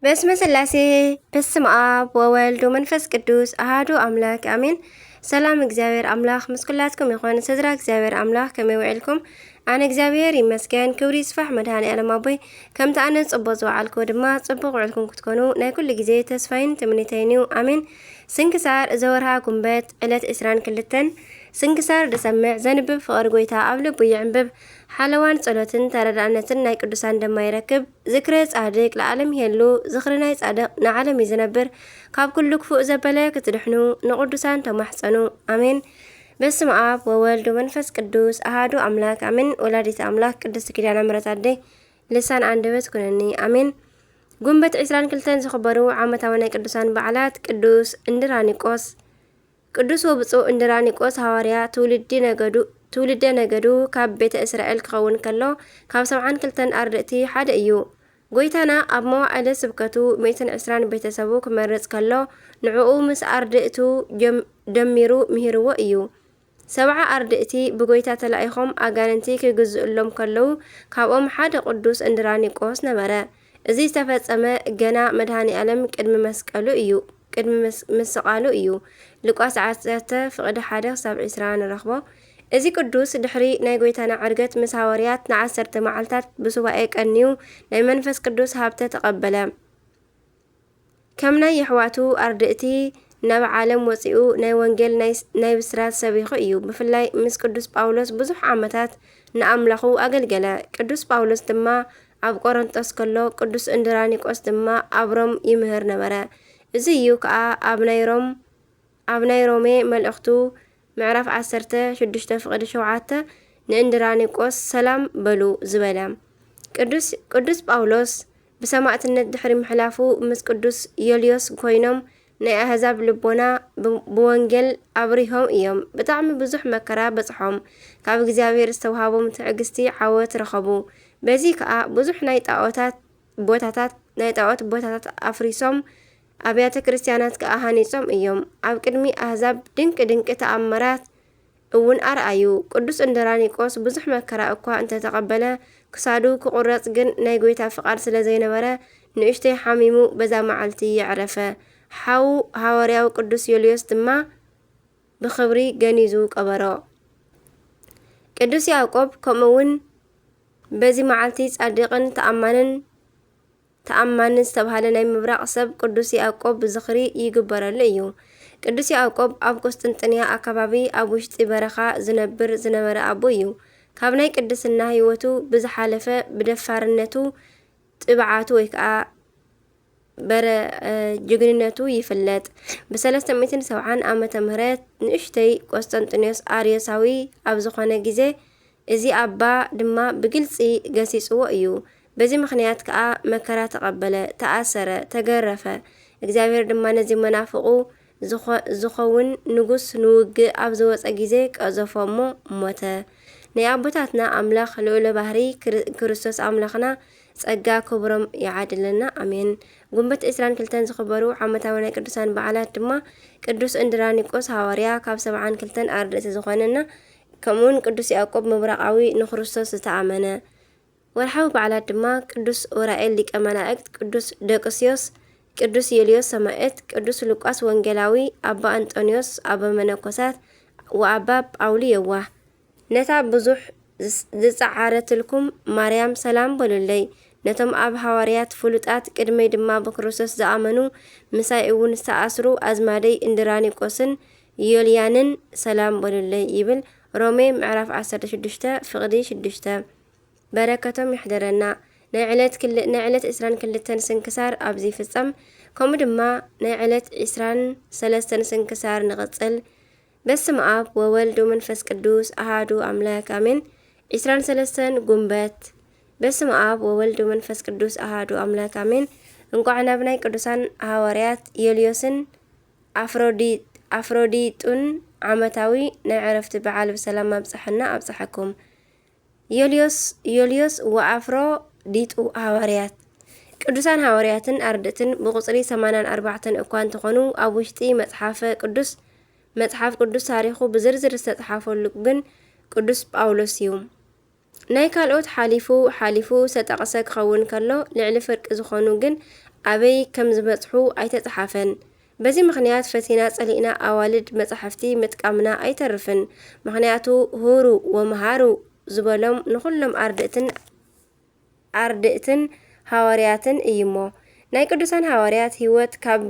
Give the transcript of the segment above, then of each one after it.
በስመ ስላሴ፣ በስመ ኣብ ወወልድ ወመንፈስ ቅዱስ ኣሃዱ ኣምላክ ኣሜን። ሰላም እግዚኣብሔር ኣምላክ ምስ ኩላትኩም ይኹን። ስድራ እግዚኣብሔር ኣምላክ ከመይ ውዒልኩም? ኣነ እግዚኣብሔር ይመስገን፣ ክብሪ ይስፋሕ መድሃኔ ዓለም ኣቦይ። ከምቲ ኣነ ጽቡቕ ዝወዓልኩ ድማ ጽቡቕ ውዕልኩም ክትኮኑ ናይ ኩሉ ግዜ ተስፋይን ትምኒተይን እዩ። ኣሜን። ስንክሳር ዘወርሃ ጉንበት ዕለት ዕስራን ክልተን። ስንክሳር ዝሰምዕ ዘንብብ ፍቕሪ ጎይታ ኣብ ልቡ ይዕንብብ። ሓለዋን ጸሎትን ተረዳእነትን ናይ ቅዱሳን ድማ ይረክብ። ዝክረ ጻድቅ ለዓለም ይሄሉ፣ ዝኽሪ ናይ ጻድቅ ንዓለም እዩ ዝነብር። ካብ ኩሉ ክፉእ ዘበለ ክትድሕኑ ንቅዱሳን ተማሕጸኑ። ኣሜን። በስመ ኣብ ወወልድ ወመንፈስ ቅዱስ ኣሃዱ ኣምላክ ኣሜን። ወላዲተ ኣምላክ ቅድስት ኪዳነ ምሕረት ኣደይ ልሳን ኣንደበት ኩነኒ። ኣሜን። ጉንበት ዕስራን ክልተን ዝኽበሩ ዓመታዊ ናይ ቅዱሳን በዓላት ቅዱስ እንድራኒቆስ። ቅዱስ ወብፁዕ እንድራኒቆስ ሃዋርያ ትውልዲ ነገዱ ትውልደ ነገዱ ካብ ቤተ እስራኤል ክኸውን ከሎ ካብ ሰብዓን ክልተን ኣርድእቲ ሓደ እዩ። ጎይታና ኣብ መዋዕለ ስብከቱ ሚእትን ዕስራን ቤተሰቡ ክመርጽ ከሎ ንዕኡ ምስ ኣርድእቱ ጀም- ደሚሩ ምሂርዎ እዩ። ሰብዓ ኣርድእቲ ብጎይታ ተላኢኾም ኣጋንንቲ ክግዝእሎም ከለዉ ካብኦም ሓደ ቅዱስ እንድራኒቆስ ነበረ። እዚ ዝተፈጸመ ገና መድሃኔ ዓለም ቅድሚ መስቀሉ እዩ ቅድሚ ምስ- ምስቓሉ እዩ። ሉቃስ ዓሰርተ ፍቕዲ ሓደ ክሳብ ዕስራ ንረኽቦ። እዚ ቅዱስ ድሕሪ ናይ ጎይታና ዕርገት ምስ ሃዋርያት ንዓሰርተ መዓልታት ብሱባኤ ቀንዩ ናይ መንፈስ ቅዱስ ሃብተ ተቐበለ። ከም ናይ የሕዋቱ ኣርድእቲ ናብ ዓለም ወጺኡ ናይ ወንጌል ናይ ናይ ብስራት ሰቢኹ እዩ። ብፍላይ ምስ ቅዱስ ጳውሎስ ብዙሕ ዓመታት ንኣምላኹ ኣገልገለ። ቅዱስ ጳውሎስ ድማ ኣብ ቆሮንጦስ ከሎ ቅዱስ እንድራኒቆስ ድማ ኣብ ሮም ይምህር ነበረ። እዚ እዩ ከኣ ኣብ ናይ ሮም ኣብ ናይ ሮሜ መልእኽቱ ምዕራፍ ዓሰርተ ሽዱሽተ ፍቕዲ ሸውዓተ ንእንድራኒቆስ ሰላም በሉ ዝበለ። ቅዱስ ቅዱስ ጳውሎስ ብሰማዕትነት ድሕሪ ምሕላፉ ምስ ቅዱስ ዮልዮስ ኮይኖም ናይ ኣህዛብ ልቦና ብ- ብወንጌል ኣብሪሆም እዮም። ብጣዕሚ ብዙሕ መከራ በጽሖም። ካብ እግዚኣብሔር ዝተውሃቦም ትዕግስቲ ዓወት ረኸቡ። በዚ ከኣ ብዙሕ ናይ ጣዖታት ቦታታት ናይ ጣዖት ቦታታት ኣፍሪሶም ኣብያተ ክርስቲያናት ከኣ ሃኒጾም እዮም። ኣብ ቅድሚ ኣህዛብ ድንቂ ድንቂ ተኣምራት እውን ኣርኣዩ። ቅዱስ እንድራኒቆስ ብዙሕ መከራ እኳ እንተተቐበለ ክሳዱ ክቑረጽ ግን ናይ ጎይታ ፍቓድ ስለ ዘይነበረ ንእሽተይ ሓሚሙ በዛ መዓልቲ የዕረፈ። ሓው ሃዋርያዊ ቅዱስ ዮልዮስ ድማ ብኽብሪ ገኒዙ ቀበሮ። ቅዱስ ያዕቆብ ከምኡ እውን በዚ መዓልቲ ጻድቕን ተኣማንን ተኣማኒ ዝተባህለ ናይ ምብራቕ ሰብ ቅዱስ ያዕቆብ ዝኽሪ ይግበረሉ እዩ። ቅዱስ ያዕቆብ ኣብ ቁስጥንጥንያ ኣካባቢ ኣብ ውሽጢ በረኻ ዝነብር ዝነበረ ኣቦ እዩ። ካብ ናይ ቅድስና ህይወቱ ብዝሓለፈ ብደፋርነቱ ጥብዓቱ ወይ ከዓ በረ ጅግንነቱ ይፍለጥ። ብ ሰለስተ ሚእትን ሰብዓን ዓመተ ምህረት ንእሽተይ ቆስጠንጢኖስ ኣርዮሳዊ ኣብ ዝኾነ ግዜ እዚ ኣባ ድማ ብግልጺ ገሲጽዎ እዩ። በዚ ምኽንያት ከኣ መከራ ተቐበለ፣ ተኣሰረ፣ ተገረፈ። እግዚኣብሔር ድማ ነዚ መናፍቑ ዝኾ- ዝኸውን ንጉስ ንውግእ ኣብ ዝወጸ ግዜ ቀዘፎ እሞ ሞተ። ናይ ኣቦታትና ኣምላኽ ልዑለ ባህሪ ክር- ክርስቶስ ኣምላኽና ጸጋ ክብሮም ይዓድለና። ኣሜን። ጉንበት ዕስራን ክልተን ዝኽበሩ ዓመታዊ ናይ ቅዱሳን በዓላት ድማ ቅዱስ እንድራኒቆስ ሃዋርያ ካብ ሰብዓን ክልተን ኣርድእቲ ዝኾነና ከምኡውን ቅዱስ ያዕቆብ ምብራቓዊ ንክርስቶስ ዝተኣመነ። ወርሓዊ በዓላት ድማ ቅዱስ ኡራኤል ሊቀ መላእክት፣ ቅዱስ ደቅስዮስ፣ ቅዱስ ዮልዮስ ሰማዕት፣ ቅዱስ ሉቃስ ወንጌላዊ፣ ኣባ ኣንጦንዮስ ኣበ መነኮሳት ወኣባ ጳውሊ የዋህ። ነታ ብዙሕ ዝጸዓረትልኩም ማርያም ሰላም በሉለይ። ነቶም ኣብ ሃዋርያት ፍሉጣት ቅድመይ ድማ ብክርስቶስ ዝኣመኑ ምሳይ እውን ዝተኣስሩ ኣዝማደይ እንድራኒቆስን ዮልያንን ሰላም በሉለይ ይብል። ሮሜ ምዕራፍ ዓሰርተ ሽዱሽተ ፍቕዲ ሽዱሽተ። በረከቶም ይሕደረና። ናይ ዕለት ክል- ናይ ዕለት ዕስራን ክልተን ስንክሳር ኣብዚ ይፍጸም። ከምኡ ድማ ናይ ዕለት ዕስራን ሰለስተን ስንክሳር ንቕጽል። በስመ ኣብ ወወልድ ወመንፈስ ቅዱስ ኣሃዱ ኣምላክ ኣሜን። ዕስራን ሰለስተን ጉንበት። በስመ ኣብ ወወልድ ወመንፈስ ቅዱስ ኣሃዱ ኣምላክ ኣሜን። እንቋዕ ናብ ናይ ቅዱሳን ሃዋርያት ዮልዮስን ኣፍሮዲ- ኣፍሮዲጡን ዓመታዊ ናይ ዕረፍቲ በዓል ብሰላም ኣብጽሐና ኣብጽሐኩም። ዮልዮስ ዮልዮስ ወኣፍሮዲጡ ሃዋርያት። ቅዱሳን ሃዋርያትን ኣርድእትን ብቁጽሪ ሰማንያን ኣርባዕተን እኳ እንተኾኑ ኣብ ውሽጢ መጽሓፈ ቅዱስ መጽሓፍ ቅዱስ ታሪኹ ብዝርዝር ዝተጽሓፈሉ ግን ቅዱስ ጳውሎስ እዩ። ናይ ካልኦት ሓሊፉ ሓሊፉ ዝተጠቕሰ ክኸውን ከሎ ልዕሊ ፍርቂ ዝኾኑ ግን ኣበይ ከም ዝበጽሑ ኣይተጻሓፈን። በዚ ምኽንያት ፈቲና ጸሊእና ኣዋልድ መጻሕፍቲ ምጥቃምና ኣይተርፍን። ምኽንያቱ ሁሩ ወመሃሩ ዝበሎም ንኹሎም ኣርድእትን ኣርድእትን ሃዋርያትን እዩሞ። ናይ ቅዱሳን ሃዋርያት ህይወት ካብ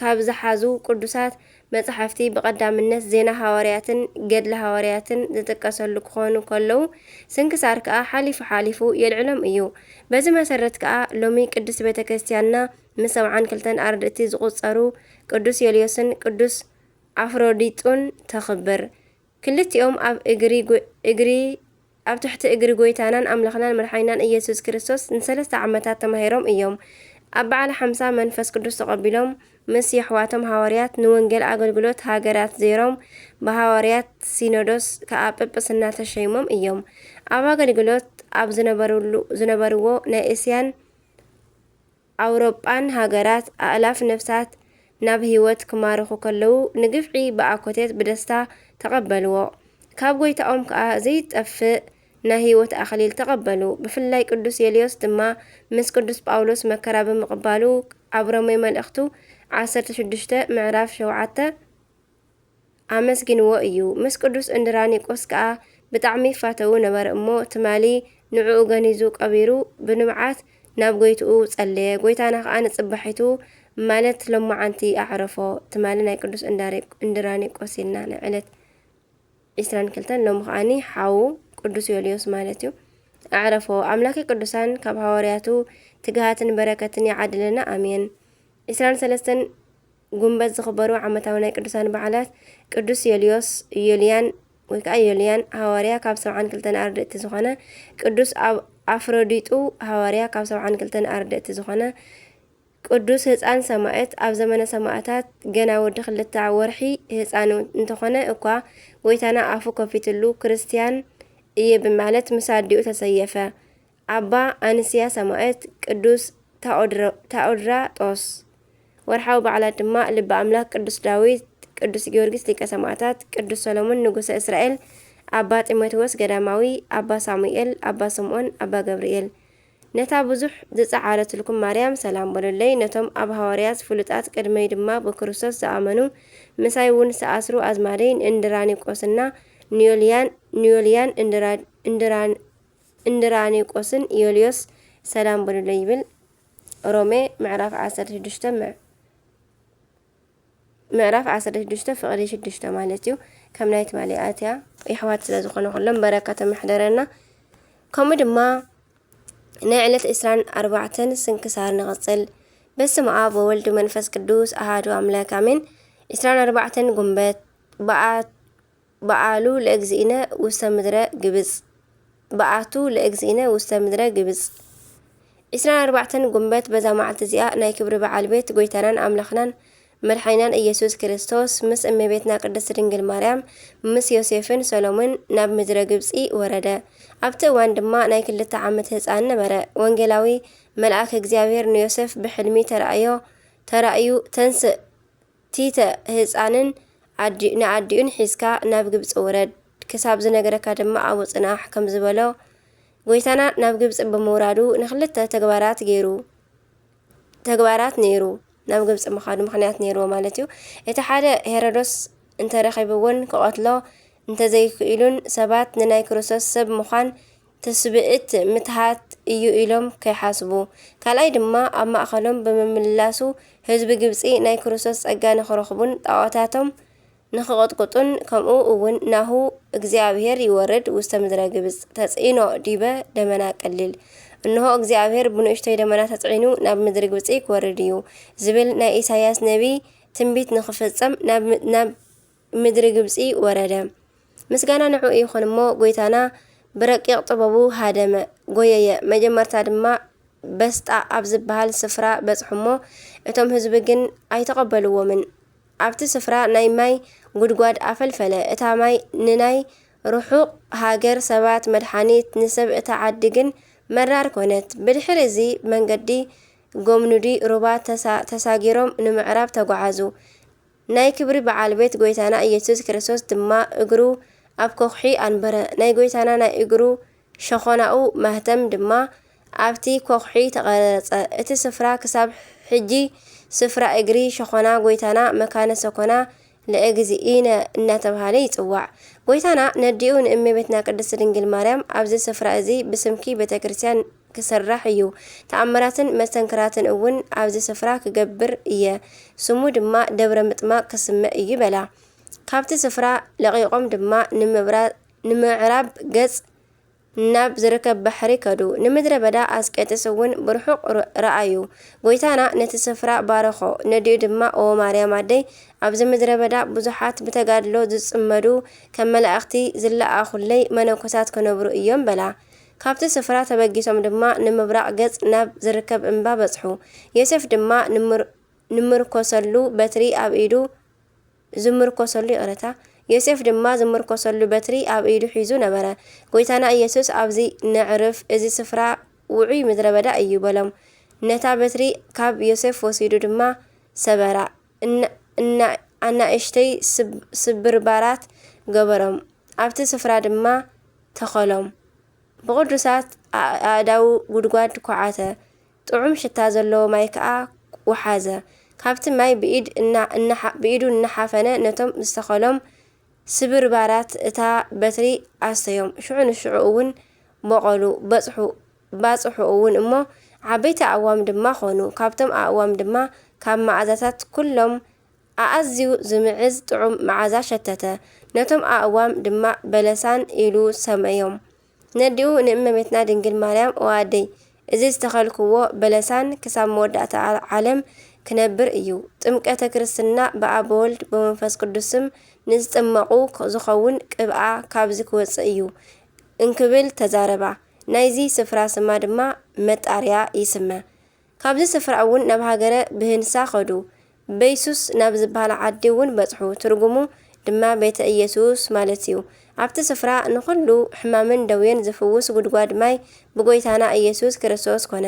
ካብ ዝሓዙ ቅዱሳት መጻሕፍቲ ብቐዳምነት ዜና ሃዋርያትን ገድለ ሃዋርያትን ዝጥቀሰሉ ክኾኑ ከለዉ፣ ስንክሳር ከኣ ሓሊፉ ሓሊፉ የልዕሎም እዩ። በዚ መሰረት ከኣ ሎሚ ቅድስት ቤተ ክርስቲያንና ምስ ሰብዓን ክልተን ኣርድእቲ ዝቑጸሩ ቅዱስ ዮልዮስን ቅዱስ ኣፍሮዲጡን ተኽብር። ክልቲኦም ኣብ እግሪ ጎ-፣ እግሪ ኣብ ትሕቲ እግሪ ጎይታናን ኣምላኽናን መድሓኒናን ኢየሱስ ክርስቶስ ንሰለስተ ዓመታት ተማሂሮም እዮም። ኣብ በዓለ ሓምሳ መንፈስ ቅዱስ ተቐቢሎም ምስ የሕዋቶም ሃዋርያት ንወንጌል ኣገልግሎት ሃገራት ዜሮም ብሃዋርያት ሲኖዶስ ከኣ ጵጵስና ተሸይሞም እዮም። ኣብ ኣገልግሎት ኣብ ዝነበሩሉ-፣ ዝነበርዎ ናይ እስያን ኣውሮጳን ሃገራት ኣእላፍ ነፍሳት ናብ ህይወት ክማርኹ ከለዉ፣ ንግፍዒ ብኣኮቴት ብደስታ ተቐበልዎ። ካብ ጎይታኦም ከኣ ዘይጠፍእ ናይ ህይወት ኣኽሊል ተቐበሉ። ብፍላይ ቅዱስ የልዮስ ድማ ምስ ቅዱስ ጳውሎስ መከራ ብምቕባሉ፣ ኣብ ሮሜ መልእኽቱ ዓሰርተ ሽዱሽተ ምዕራፍ ሸውዓተ ኣመስጊንዎ እዩ። ምስ ቅዱስ እንድራኒቆስ ከኣ ብጣዕሚ ይፋተዉ ነበረ እሞ፣ ትማሊ ንዕኡ ገኒዙ ቀቢሩ፣ ብንብዓት ናብ ጎይትኡ ጸለየ። ጎይታና ከኣ ንጽባሒቱ፣ ማለት ሎማዓንቲ ኣዕረፎ። ትማሊ ናይ ቅዱስ እንዳሪ-፣ እንድራኒቆስ ኢልና፣ ናይ ዕለት ዒስራን ክልተን፣ ሎሚ ከኣኒ ሓዉ ቅዱስ ዮልዮስ ማለት እዩ፣ ኣዕረፎ። ኣምላከ ቅዱሳን ካብ ሃዋርያቱ ትግሃትን በረከትን ይዓድለና፣ ኣሜን። ዒስራን ሰለስተን ጉንበት ዝኽበሩ ዓመታዊ ናይ ቅዱሳን በዓላት ቅዱስ ዮልዮስ፣ ዮልያን ወይ ከዓ ዮልያን ሃዋርያ ካብ ሰብዓን ክልተን ኣርድእቲ ዝኾነ፣ ቅዱስ ኣብ-፣ ኣፍሮዲጡ ሃዋርያ ካብ ሰብዓን ክልተን ኣርድእቲ ዝኾነ፣ ቅዱስ ህፃን ሰማዕት ኣብ ዘመነ ሰማዕታት ገና ወዲ ክልተ ወርሒ ህፃን እንተኾነ እኳ፣ ጎይታና ኣፉ ከፊትሉ፣ ክርስትያን እየ ብማለት ምስ ኣዲኡ ተሰየፈ። ኣባ ኣንስያ ሰማዕት፣ ቅዱስ ታኦድሮ-፣ ታኦድራጦስ። ወርሓዊ በዓላት ድማ ልበ ኣምላክ ቅዱስ ዳዊት፣ ቅዱስ ጊዮርጊስ ሊቀ ሰማዕታት፣ ቅዱስ ሰሎሞን ንጉሰ እስራኤል፣ ኣባ ጢሞቴዎስ ገዳማዊ፣ ኣባ ሳሙኤል፣ ኣባ ስምዖን፣ ኣባ ገብርኤል። ነታ ብዙሕ ዝጸዓረትልኩም ማርያም ሰላም በሉለይ። ነቶም ኣብ ሃዋርያት ፍሉጣት፣ ቅድመይ ድማ ብክርስቶስ ዝኣመኑ፣ ምሳይ እውን ዝተኣስሩ ኣዝማደይ ንእንድራኒቆስና ንዮልያን፣ ንዮልያን እንድራ-፣ እንድራን-፣ እንድራኒቆስን ዮልዮስ ሰላም በሉለይ ይብል። ሮሜ ምዕራፍ ዓሰርተ ሽዱሽተ ምዕ-፣ ምዕራፍ ዓሰርተ ሽዱሽተ ፍቕዲ ሽዱሽተ ማለት እዩ። ከም ናይ ትማሊ ኣትያ የሕዋት ስለ ዝኾነ ኩሎም በረከቶም ይሕደረና። ከምኡ ድማ ናይ ዕለት ዒስራን ኣርባዕተን ስንክሳር ንቐጽል። በስመ ኣብ ወወልድ መንፈስ ቅዱስ ኣሃዱ ኣምላክ ኣሜን። ዒስራን ኣርባዕተን ጉንበት በኣ-፣ በኣሉ ለእግዚእነ ውስተ ምድረ ግብጽ፣ በኣቱ ለእግዚእነ ውስተ ምድረ ግብጽ። ዒስራን ኣርባዕተን ጉንበት በዛ መዓልቲ እዚኣ ናይ ክብሪ በዓል ቤት ጎይታናን ኣምላኽናን መድሓኒናን ኢየሱስ ክርስቶስ ምስ እመቤትና ቅድስት ድንግል ማርያም ምስ ዮሴፍን ሰሎምን ናብ ምድረ ግብጺ ወረደ። ኣብቲ እዋን ድማ ናይ ክልተ ዓመት ህፃን ነበረ። ወንጌላዊ መልኣክ እግዚኣብሔር ንዮሴፍ ብሕልሚ ተራእዮ፣ ተራእዩ፣ "ተንስእ፣ ቲተ ህፃንን ኣዲ-፣ ንኣዲኡን ሒዝካ ናብ ግብፂ ውረድ፣ ክሳብ ዝነግረካ ድማ ኣብኡ ፅናሕ" ከም ዝበሎ፣ ጎይታና ናብ ግብፂ ብምውራዱ ንክልተ ተግባራት ገይሩ፣ ተግባራት ነይሩ፣ ናብ ግብፂ ምኻዱ ምኽንያት ነይርዎ ማለት እዩ። እቲ ሓደ፣ ሄሮዶስ እንተረኺብዎን ክቐትሎ እንተዘይክኢሉን፣ ሰባት ንናይ ክርስቶስ ሰብ ምዃን ትስብእት ምትሃት እዩ ኢሎም ከይሓስቡ፣ ካልኣይ ድማ ኣብ ማእኸሎም ብምምልላሱ ህዝቢ ግብፂ ናይ ክርስቶስ ፀጋ ንኽረኽቡን ጣዖታቶም ንኽቕጥቅጡን፣ ከምኡ እውን ናሁ እግዚኣብሔር ይወርድ ውስተ ምድረ ግብፅ ተፅዒኖ ዲበ ደመና ቀሊል፣ እንሆ እግዚኣብሔር ብንእሽቶይ ደመና ተፅዒኑ ናብ ምድሪ ግብፂ ክወርድ እዩ ዝብል ናይ ኢሳያስ ነቢይ ትንቢት ንኽፍፀም ናብ ም-፣ ናብ ምድሪ ግብፂ ወረደ። ምስጋና ንዕኡ ይኹን እሞ፣ ጎይታና ብረቂቕ ጥበቡ ሃደመ፣ ጎየየ። መጀመርታ ድማ በስጣ ኣብ ዝበሃል ስፍራ በጽሑ እሞ፣ እቶም ህዝቢ ግን ኣይተቐበልዎምን። ኣብቲ ስፍራ ናይ ማይ ጉድጓድ ኣፈልፈለ። እታ ማይ ንናይ ርሑቕ ሃገር ሰባት መድሓኒት፣ ንሰብ እታ ዓዲ ግን መራር ኮነት። ብድሕሪ እዚ መንገዲ ጎምኑዲ ሩባ ተሳ-፣ ተሳጊሮም ንምዕራብ ተጓዓዙ። ናይ ክብሪ በዓል ቤት ጎይታና ኢየሱስ ክርስቶስ ድማ እግሩ ኣብ ኮኽሒ ኣንበረ። ናይ ጎይታና ናይ እግሩ ሸኾናኡ ማህተም ድማ ኣብቲ ኮኽሒ ተቐረጸ። እቲ ስፍራ ክሳብ ሕጂ ስፍራ እግሪ ሸኾና ጎይታና መካነ ሰኮና ለእግዚእነ እናተባህለ ይጽዋዕ። ጎይታና ነዲኡ ንእመቤትና ቅድስት ድንግል ማርያም ኣብዚ ስፍራ እዚ ብስምኪ ቤተ ክርስቲያን ክስራሕ እዩ፣ ተኣምራትን መስተንክራትን እውን ኣብዚ ስፍራ ክገብር እየ፣ ስሙ ድማ ደብረ ምጥማቅ ክስመ እዩ በላ። ካብቲ ስፍራ ለቒቖም ድማ ንምብራ-፣ ንምዕራብ ገጽ ናብ ዝርከብ ባሕሪ ከዱ። ንምድረ በዳ ኣስቄጥስ እውን ብርሑቕ ር-፣ ረኣዩ። ጎይታና ነቲ ስፍራ ባረኾ። ነዲኡ ድማ፣ "ኦ ማርያም ኣደይ፣ ኣብዚ ምድረ በዳ ብዙሓት ብተጋድሎ ዝጽመዱ፣ ከም መላእኽቲ ዝለኣኹለይ መነኮሳት ክነብሩ እዮም" በላ። ካብቲ ስፍራ ተበጊሶም ድማ ንምብራቕ ገጽ ናብ ዝርከብ እምባ በጽሑ። ዮሴፍ ድማ ንምር-፣ ንምርኮሰሉ በትሪ ኣብ ኢዱ ዝምርኮሰሉ፣ ይቕረታ፣ ዮሴፍ ድማ ዝምርኮሰሉ በትሪ ኣብ ኢዱ ሒዙ ነበረ። ጎይታና ኢየሱስ፣ "ኣብዚ ነዕርፍ፣ እዚ ስፍራ ውዑይ ምድረ በዳ እዩ" በሎም። ነታ በትሪ ካብ ዮሴፍ ወሲዱ ድማ ሰበራ፣ እና-፣ እና-፣ ኣናእሽተይ ስብ-፣ ስብርባራት ገበሮም፣ ኣብቲ ስፍራ ድማ ተኸሎም። ብቕዱሳት ኣ-፣ ኣእዳዉ ጉድጓድ ኳዓተ፣ ጥዑም ሽታ ዘለዎ ማይ ከኣ ወሓዘ። ካብቲ ማይ ብኢድ እና-፣ እናሓ-፣ ብኢዱ እናሓፈነ ነቶም ዝተኸሎም ስብርባራት እታ በትሪ ኣስተዮም። ሽዑ ንሽዑ እውን በቖሉ፣ በጽሑ፣ ባጽሑ እውን እሞ ዓበይቲ ኣእዋም ድማ ኾኑ። ካብቶም ኣእዋም ድማ ካብ መኣዛታት ኩሎም ኣኣዝዩ ዝምዕዝ ጥዑም መዓዛ ሸተተ። ነቶም ኣእዋም ድማ በለሳን ኢሉ ሰመዮም። ነዲኡ ንእመቤትና ድንግል ማርያም፣ "ኦ ኣደይ፣ እዚ ዝተኸልክዎ በለሳን ክሳብ መወዳእታ ዓ-፣ ዓለም ክነብር እዩ። ጥምቀተ ክርስትና ብኣብ ወልድ በመንፈስ ቅዱስ ስም ንዝጥመቑ ክ-፣ ዝኸውን ቅብኣ ካብዚ ክወጽእ እዩ" እንክብል ተዛረባ። ናይዚ ስፍራ ስማ ድማ መጣርያ ይስመ። ካብዚ ስፍራ እውን ናብ ሃገረ ብህንሳ ኸዱ። በይሱስ ናብ ዝበሃል ዓዲ እውን በጽሑ። ትርጉሙ ድማ ቤተ ኢየሱስ ማለት እዩ። ኣብቲ ስፍራ ንኹሉ ሕማምን ደዌን ዝፍውስ ጉድጓድ ማይ ብጎይታና ኢየሱስ ክርስቶስ ኮነ።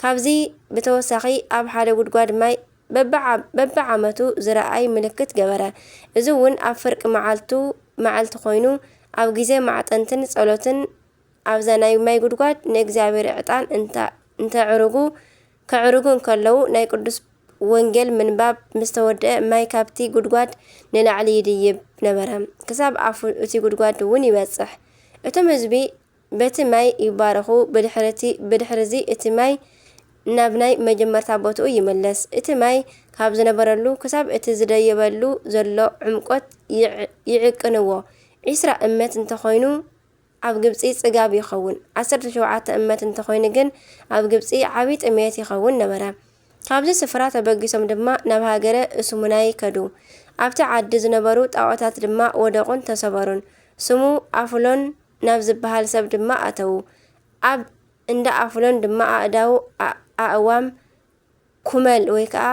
ካብዚ ብተወሳኺ ኣብ ሓደ ጉድጓድ ማይ በብዓ-፣ በብዓመቱ ዝረኣይ ምልክት ገበረ። እዚ እውን ኣብ ፍርቂ መዓልቱ፣ መዓልቲ ኮይኑ፣ ኣብ ግዜ ማዕጠንትን ጸሎትን ኣብዛ ናይ ማይ ጉድጓድ ንእግዚኣብሔር ዕጣን እንተ-፣ እንተዕርጉ፣ ከዕርጉ እንከለዉ፣ ናይ ቅዱስ ወንጌል ምንባብ ምስ ተወድአ፣ ማይ ካብቲ ጉድጓድ ንላዕሊ ይድይብ ነበረ፣ ክሳብ ኣፉ እቲ ጉድጓድ እውን ይበጽሕ። እቶም ህዝቢ በቲ ማይ ይባረኹ፣ ብድሕርቲ-፣ ብድሕርዚ እቲ ማይ ናብ ናይ መጀመርታ ቦትኡ ይምለስ። እቲ ማይ ካብ ዝነበረሉ ክሳብ እቲ ዝደየበሉ ዘሎ ዕምቆት ይዕ-፣ ይዕቅንዎ። ዒስራ እመት እንተኾይኑ፣ ኣብ ግብጺ ጽጋብ ይኸውን። ዓሰርተ ሸውዓተ እመት እንተኾይኑ ግን፣ ኣብ ግብጺ ዓቢ ጥሜት ይኸውን ነበረ። ካብዚ ስፍራ ተበጊሶም ድማ ናብ ሃገረ እስሙናይ ከዱ። ኣብቲ ዓዲ ዝነበሩ ጣዖታት ድማ ወደቑን ተሰበሩን። ስሙ ኣፍሎን ናብ ዝበሃል ሰብ ድማ ኣተዉ። ኣብ እንዳ ኣፍሎን ድማ ኣእዳዉ ኣ-፣ ኣእዋም ኩመል ወይ ከኣ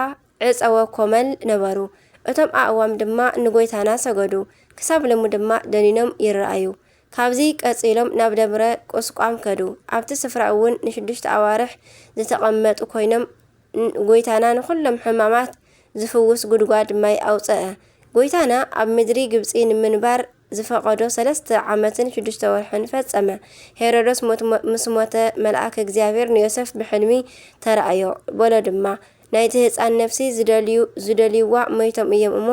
ዕጸወ ኮመል ነበሩ። እቶም ኣእዋም ድማ ንጎይታና ሰገዱ። ክሳብ ሎሚ ድማ ደኒኖም ይረኣዩ። ካብዚ ቀጺሎም ናብ ደብረ ቁስቋም ከዱ። ኣብቲ ስፍራ እውን ንሽዱሽተ ኣዋርሕ ዝተቐመጡ ኮይኖም፣ ን-፣ ጎይታና ንኹሎም ሕማማት ዝፍውስ ጉድጓድ ማይ ኣውጸአ። ጎይታና ኣብ ምድሪ ግብጺ ንምንባር ዝፈቐዶ ሰለስተ ዓመትን ሽዱሽተ ወርሕን ፈጸመ። ሄሮዶስ ሞት-፣ ሞ-፣ ምስ ሞተ፣ መልኣክ እግዚኣብሔር ንዮሴፍ ብሕልሚ ተራእዮ፣ በሎ ድማ፣ "ናይቲ ህጻን ነፍሲ ዝደልዩ፣ ዝደልይዋ ሞይቶም እዮም እሞ፣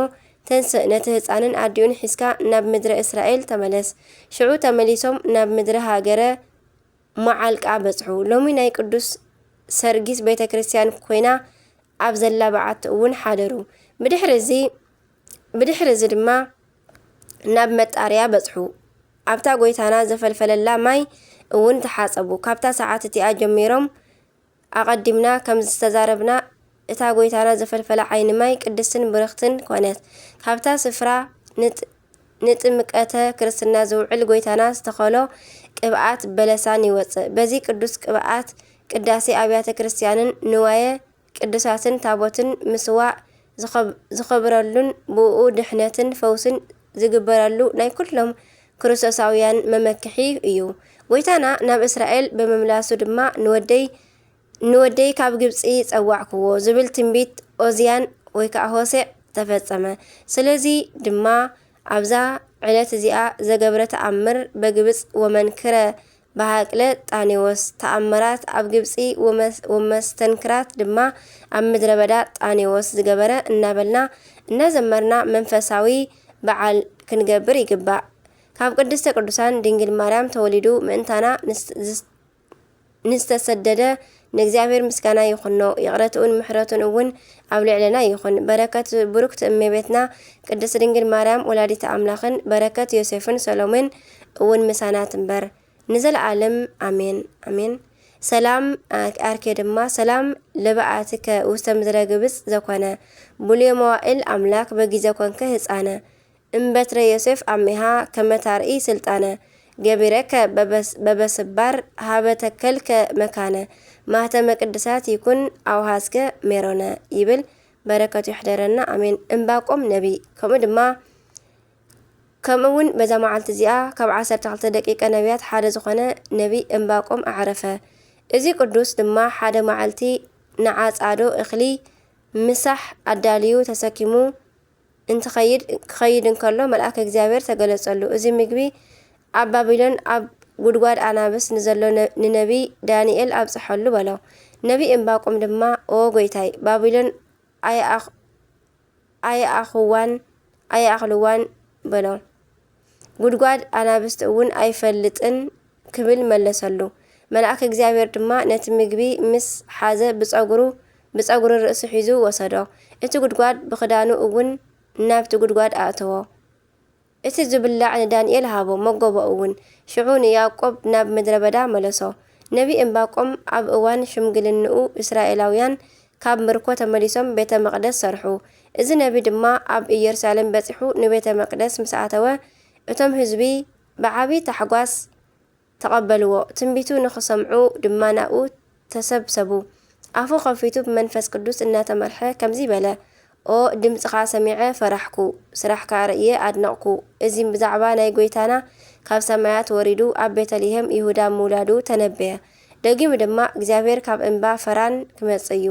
ተንስእ፣ ነቲ ህጻንን ኣዲኡን ሒዝካ ናብ ምድረ እስራኤል ተመለስ።" ሽዑ ተመሊሶም ናብ ምድረ ሃገረ መዓልቃ በጽሑ። ሎሚ ናይ ቅዱስ ሰርጊስ ቤተ ክርስቲያን ኮይና ኣብ ዘላ በዓቲ እውን ሓደሩ። ብድሕሪ እዚ፣ ብድሕሪ እዚ ድማ ናብ መጣርያ በጽሑ። ኣብታ ጎይታና ዘፈልፈለላ ማይ እውን ተሓጸቡ። ካብታ ሰዓት እቲኣ ጀሚሮም፣ ኣቐዲምና ከም ዝተዛረብና፣ እታ ጎይታና ዘፈልፈላ ዓይኒ ማይ ቅድስትን ብርኽትን ኮነት። ካብታ ስፍራ ንጥ-፣ ንጥምቀተ ክርስትና ዝውዕል ጎይታና ዝተኸሎ ቅብኣት በለሳን ይወጽእ። በዚ ቅዱስ ቅብኣት ቅዳሴ ኣብያተ ክርስቲያንን ንዋየ ቅዱሳትን ታቦትን ምስዋእ ዝኸብ-፣ ዝኸብረሉን ብኡ ድሕነትን ፈውስን ዝግበረሉ ናይ ኩሎም ክርስቶሳውያን መመክሒ እዩ። ጎይታና ናብ እስራኤል ብምምላሱ ድማ፣ "ንወደይ፣ ንወደይ ካብ ግብጺ ጸዋዕክዎ" ዝብል ትንቢት ኦዝያን ወይ ከኣ ሆሴዕ ተፈጸመ። ስለዚ ድማ ኣብዛ ዕለት እዚኣ ዘገብረ ተኣምር በግብጽ ወመንክረ ብሃቅለ ጣኔዎስ፣ ተኣምራት ኣብ ግብጺ ወመስ-፣ ወመስተንክራት ድማ ኣብ ምድረ በዳ ጣኔዎስ ዝገበረ እናበልና እናዘመርና መንፈሳዊ በዓል ክንገብር ይግባእ። ካብ ቅድስተ ቅዱሳን ድንግል ማርያም ተወሊዱ ምእንታና ንስ-፣ ዝስ-፣ ንዝተሰደደ ንእግዚኣብሔር ምስጋና ይኹኖ። ይቕረትኡን ምሕረቱን እውን ኣብ ልዕለና ይኹን። በረከት ብሩክት እመቤትና ቅድስት ድንግል ማርያም ወላዲተ ኣምላኽን በረከት ዮሴፍን ሰሎሜን እውን ምሳና ትንበር ንዘለዓለም ኣሜን፣ ኣሜን። ሰላም ኣርኬ ድማ፣ ሰላም ለበኣትከ ውስተ ምድረ ግብጽ ዘኮነ፣ ብሉየ መዋእል ኣምላክ በጊዘ ኮንከ ህፃነ፣ እምበትረ ዮሴፍ ኣሜሃ ከመ ታርኢ ስልጣነ፣ ገቢረከ በበስ-፣ በበስባር ሃበ ተከልከ መካነ፣ ማህተመ ቅድሳት ይኩን ኣውሃዝከ ሜሮነ ይብል። በረከቱ ይሕደረና፣ ኣሜን። እምባቆም ነቢ። ከምኡ ድማ፣ ከምኡ እውን በዛ መዓልቲ እዚኣ ካብ ዓሰርተ ክልተ ደቂቀ ነቢያት ሓደ ዝኾነ ነቢ እምባቆም ኣዕረፈ። እዚ ቅዱስ ድማ ሓደ መዓልቲ ንዓጻዶ እኽሊ ምሳሕ ኣዳልዩ ተሰኪሙ እንትኸይድ፣ ክኸይድ እንከሎ መልኣከ እግዚኣብሔር ተገለጸሉ። እዚ ምግቢ ኣብ ባቢሎን ኣብ ጉድጓድ ኣናብስ ንዘሎ ነ-፣ ንነቢ ዳንኤል ኣብጽሐሉ በሎ። ነቢ እምባቆም ድማ፣ ኦ ጎይታይ፣ ባቢሎን ኣይኣኽ-፣ ኣይኣኽዋን፣ ኣይኣኽልዋን በሎ። ጉድጓድ ኣናብስቲ እውን ኣይፈልጥን ክብል መለሰሉ። መልኣክ እግዚኣብሔር ድማ ነቲ ምግቢ ምስ ሓዘ ብጸጉሩ፣ ብጸጉሪ ርእሱ ሒዙ ወሰዶ። እቲ ጉድጓድ ብኽዳኑ እውን ናብቲ ጉድጓድ ኣእተዎ። እቲ ዝብላዕ ንዳንኤል ሃቦ፣ መገቦ እውን። ሽዑ ንያዕቆብ ናብ ምድረ በዳ መለሶ። ነቢ እምባቆም ኣብ እዋን ሽምግልንኡ እስራኤላውያን ካብ ምርኮ ተመሊሶም ቤተ መቕደስ ሰርሑ። እዚ ነቢ ድማ ኣብ ኢየሩሳሌም በጺሑ ንቤተ መቕደስ ምስ ኣተወ፣ እቶም ህዝቢ ብዓቢ ታሕጓስ ተቐበልዎ። ትንቢቱ ንኽሰምዑ ድማ ናብኡ ተሰብሰቡ። ኣፉ ኸፊቱ ብመንፈስ ቅዱስ እናተመርሐ ከምዚ በለ፣ ኦ ድምፅኻ ሰሚዐ ፈራሕኩ፣ ስራሕካ ርእየ ኣድነቕኩ። እዚ ብዛዕባ ናይ ጐይታና ካብ ሰማያት ወሪዱ ኣብ ቤተልሔም ይሁዳ ምውላዱ ተነበየ። ደጊሙ ድማ እግዚኣብሔር ካብ እምባ ፈራን ክመጽእ እዩ፣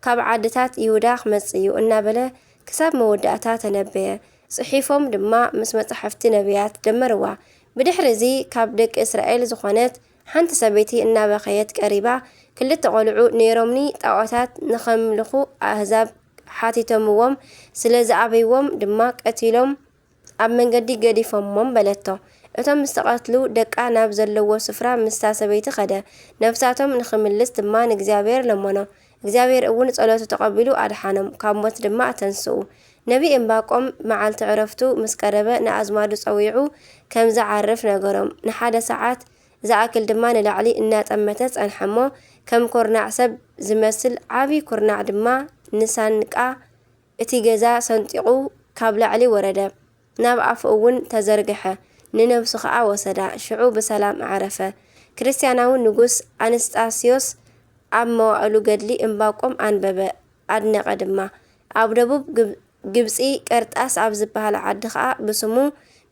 ካብ ዓድታት ይሁዳ ክመጽእ እዩ እናበለ ክሳብ መወዳእታ ተነበየ። ጽሒፎም ድማ ምስ መጻሕፍቲ ነቢያት ደመርዋ። ብድሕሪ እዚ ካብ ደቂ እስራኤል ዝኾነት ሓንቲ ሰበይቲ እናበኸየት ቀሪባ፣ ክልተ ቖልዑ ነይሮምኒ፣ ጣዖታት ንኸምልኹ ኣህዛብ ሓቲቶምዎም፣ ስለ ዝኣበይዎም ድማ ቀቲሎም ኣብ መንገዲ ገዲፎሞም በለቶ። እቶም ዝተቐትሉ ደቃ ናብ ዘለዎ ስፍራ ምስታ ሰበይቲ ኸደ። ነፍሳቶም ንኽምልስ ድማ ንእግዚኣብሔር ለመኖ። እግዚኣብሔር እውን ጸሎቱ ተቐቢሉ ኣድሓኖም፣ ካብ ሞት ድማ ኣተንስኡ። ነቢ እምባቆም መዓልቲ ዕረፍቱ ምስ ቀረበ ንኣዝማዱ ጸዊዑ ከም ዝዓርፍ ነገሮም። ንሓደ ሰዓት ዝኣክል ድማ ንላዕሊ እናጠመተ ጸንሐ እሞ፣ ከም ኩርናዕ ሰብ ዝመስል ዓቢ ኩርናዕ ድማ ንሳንቃ እቲ ገዛ ሰንጢቑ ካብ ላዕሊ ወረደ። ናብ ኣፉ እውን ተዘርግሐ፣ ንነብሱ ኸኣ ወሰዳ፣ ሽዑ ብሰላም ኣዕረፈ። ክርስትያናዊ ንጉስ ኣንስጣስዮስ ኣብ መዋእሉ ገድሊ እምባቆም ኣንበበ፣ ኣድነቐ ድማ። ኣብ ደቡብ ግብ-፣ ግብጺ ቀርጣስ ኣብ ዝበሃል ዓዲ ኸኣ ብስሙ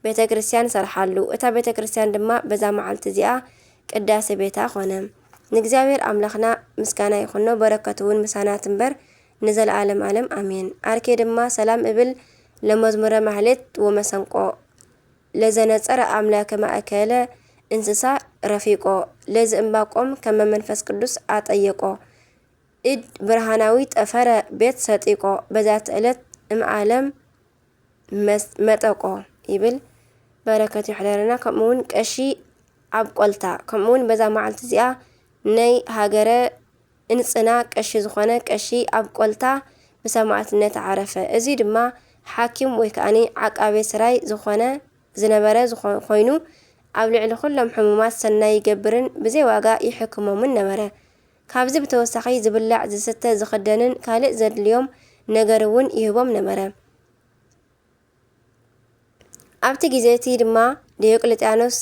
ቤተ ክርስትያን ሰርሓሉ። እታ ቤተ ክርስትያን ድማ በዛ መዓልቲ እዚኣ ቅዳሴ ቤታ ኾነ። ንእግዚኣብሔር ኣምላኽና ምስጋና ይኹኖ፣ በረከቱ እውን ምሳና ትንበር ንዘለዓለም ዓለም ኣሜን። ኣርኬ ድማ ሰላም እብል ለመዝሙረ ማህሌት ወመሰንቆ፣ ለዘነጸረ ኣምላከ ማእከለ እንስሳ ረፊቆ፣ ለዝእምባቆም ከመ መንፈስ ቅዱስ ኣጠየቆ። እድ ብርሃናዊ ጠፈረ ቤት ሰጢቆ፣ በዛቲ ዕለት እምዓለም መስ-፣ መጠቆ ይብል። በረከቱ ይሕደረና። ከምኡ እውን ቀሺ ኣብ ቆልታ፣ ከምኡ እውን በዛ መዓልቲ እዚኣ ናይ ሃገረ እንጽና ቀሺ ዝኾነ ቀሺ ኣብ ቆልታ ብሰማዕትነት ዓረፈ። እዚ ድማ ሓኪም ወይ ከኣኒ ዓቃቤ ስራይ ዝኾነ፣ ዝነበረ ዝኾ-፣ ኮይኑ፣ ኣብ ልዕሊ ኩሎም ሕሙማት ሰናይ ይገብርን ብዘይ ዋጋ ይሕክሞምን ነበረ። ካብዚ ብተወሳኺ ዝብላዕ፣ ዝስተ፣ ዝኽደንን ካልእ ዘድልዮም ነገር እውን ይህቦም ነበረ። ኣብቲ ግዜ እቲ ድማ ዲዮቅልጥያኖስ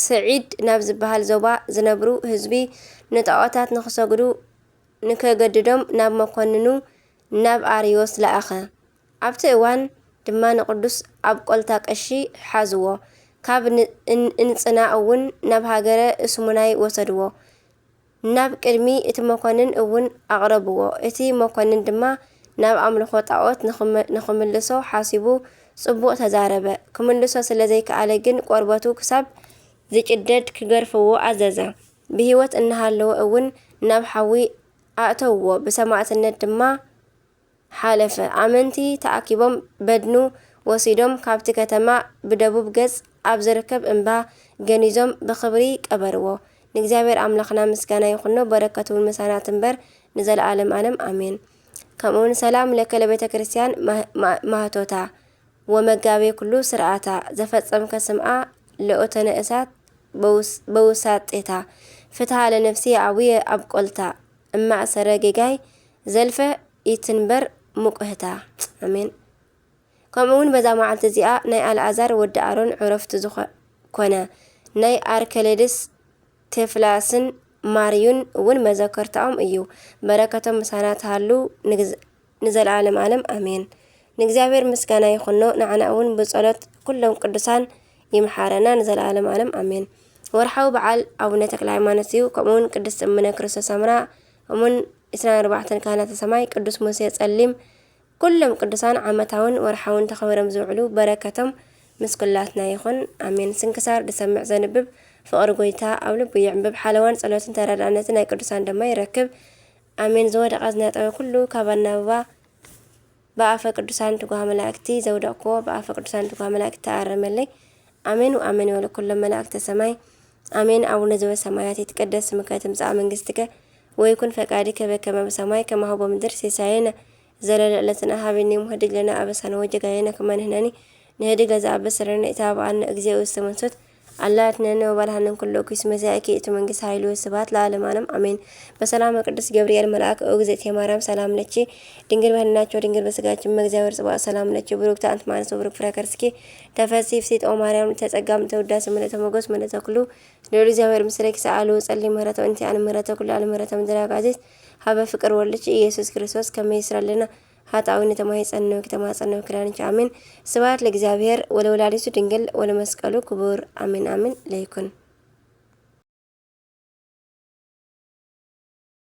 ስዒድ ናብ ዝበሃል ዞባ ዝነብሩ ህዝቢ ንጣዖታት ንኽሰግዱ ንከገድዶም ናብ መኮንኑ ናብ ኣርዮስ ለኣኸ። ኣብቲ እዋን ድማ ንቅዱስ ኣብ ቆልታ ቀሺ ሓዝዎ። ካብ ን-፣ እን-፣ እንጽና እውን ናብ ሃገረ እስሙናይ ወሰድዎ። ናብ ቅድሚ እቲ መኮንን እውን ኣቕረብዎ። እቲ መኮንን ድማ ናብ ኣምልኾ ጣዖት ንኽም-፣ ንኽምልሶ ሓሲቡ ጽቡቕ ተዛረበ። ክምልሶ ስለ ዘይከኣለ ግን ቆርበቱ ክሳብ ዝጭደድ ክገርፍዎ ኣዘዘ። ብህይወት እናሃለወ እውን ናብ ሓዊ ኣእተውዎ፣ ብሰማዕትነት ድማ ሓለፈ። ኣመንቲ ተኣኪቦም በድኑ ወሲዶም ካብቲ ከተማ ብደቡብ ገጽ ኣብ ዝርከብ እምባ ገኒዞም ብኽብሪ ቀበርዎ። ንእግዚኣብሔር ኣምላኽና ምስጋና ይኹኖ፣ በረከቱ እውን ምሳና ትንበር ንዘለዓለም ዓለም ኣሜን። ከምኡውን ሰላም ለከ ለቤተ ክርስቲያን ማህ- ማ- ማህቶታ ወመጋቤ ኩሉ ስርዓታ ዘፈጸምከ ስምዓ ለኦተነ እሳት በውስ- በውሳጤታ ፍትሃ ለነፍሲ ኣቡየ ኣብ ቆልታ እማእሰረ ጌጋይ ዘልፈ ኢትንበር ሙቅህታ። ኣሜን። ከምኡ እውን በዛ መዓልቲ እዚኣ ናይ ኣልኣዛር ወዲ ኣሮን ዕረፍቱ ዝኾ- ኮነ። ናይ ኣርከሌድስ ቴፍላስን ማርዩን እውን መዘከርታኦም እዩ። በረከቶም ምሳና ትሃሉ ንግዝ- ንዘለዓለም ዓለም ኣሜን። ንእግዚኣብሔር ምስጋና ይኹኖ፣ ንዓና እውን ብጸሎት ኩሎም ቅዱሳን ይምሓረና ንዘለዓለም ዓለም ኣሜን። ወርሓዊ በዓል ኣቡነ ተክለ ሃይማኖት እዩ። ከምኡውን ቅድስት እምነ ክርስቶስ ኣምራ፣ ከምኡውን ዕስራን ኣርባዕተን ካህናተ ሰማይ፣ ቅዱስ ሙሴ ጸሊም፣ ኩሎም ቅዱሳን ዓመታውን ወርሓውን ተኸቢሮም ዝውዕሉ በረከቶም ምስ ኩላትና ይኹን ኣሜን። ስንክሳር ዝሰምዕ ዘንብብ ፍቕሪ ጎይታ ኣብ ልቡ ይዕንብብ። ሓለዋን ጸሎትን ተረዳእነትን ናይ ቅዱሳን ድማ ይረክብ። ኣሜን። ዝወደቐ ዝነጠበ ኩሉ ካብ ኣናብባ ብኣፈ ቅዱሳን ትጉሃ መላእክቲ ዘውደቕክዎ ብኣፈ ቅዱሳን ትጉሃ መላእክቲ ተኣረመለይ። ኣሜን ወኣሜን ይበሉ ኩሎም መላእክተ ሰማይ። ኣሜን። ኣቡነ ዘበሰማያት ይትቀደስ ስምከ ትምጻእ መንግስትከ ወይኩን ፈቃድከ በከመ በሰማይ ከማሁ በምድር። ሲሳየነ ዘለለ ዕለትነ ሃበኒ ዮም ህድግ ለነ ኣበሳነ ወጌጋየነ ከመ ንሕነኒ ንህድግ ለዘኣበሰ ለነ ኢታብኣነ እግዚኦ ውስተ መንሱት ኣላ ኣድሕነነ ወባልሐነ እምኩሉ እኩይ እስመ ዚአኪ ይእቲ መንግስት ኃይል ወስብሐት ለዓለመ ዓለም ኣሜን። በሰላመ ቅዱስ ገብርኤል መልአክ ኦ እግዝእትየ ማርያም ሰላም ለኪ ድንግል በህሊናኪ ወድንግል በስጋኪ እመ እግዚአብሔር ጽባኦት ሰላም ለኪ ብሩክት አንቲ እምአንስት ወብሩክ ፍሬ ከርስኪ ተፈሲ ፍሲት ኦ ማርያም ተጸጋም ተውዳሲ ምልእተ ሞገስ ምልእተ ኩሉ ልዑል እግዚኣብሔር ምስሌኪ ሰኣሉ ጸሊ ምህረተ እንቲኣን ምህረተ ኩሉ ኣለ ምህረተ ምድር ኣጋዚት ሀበ ፍቅር ወልድኪ ኢየሱስ ክርስቶስ ከመ ይስረልና ኃጣዊ ንተማሂጸነው ክተማጸነው ክዳንኪ ኣሜን። ስብሐት ለእግዚኣብሔር ወለወላዲቱ ድንግል ወለመስቀሉ ክቡር ኣሜን ኣሜን ለይኩን።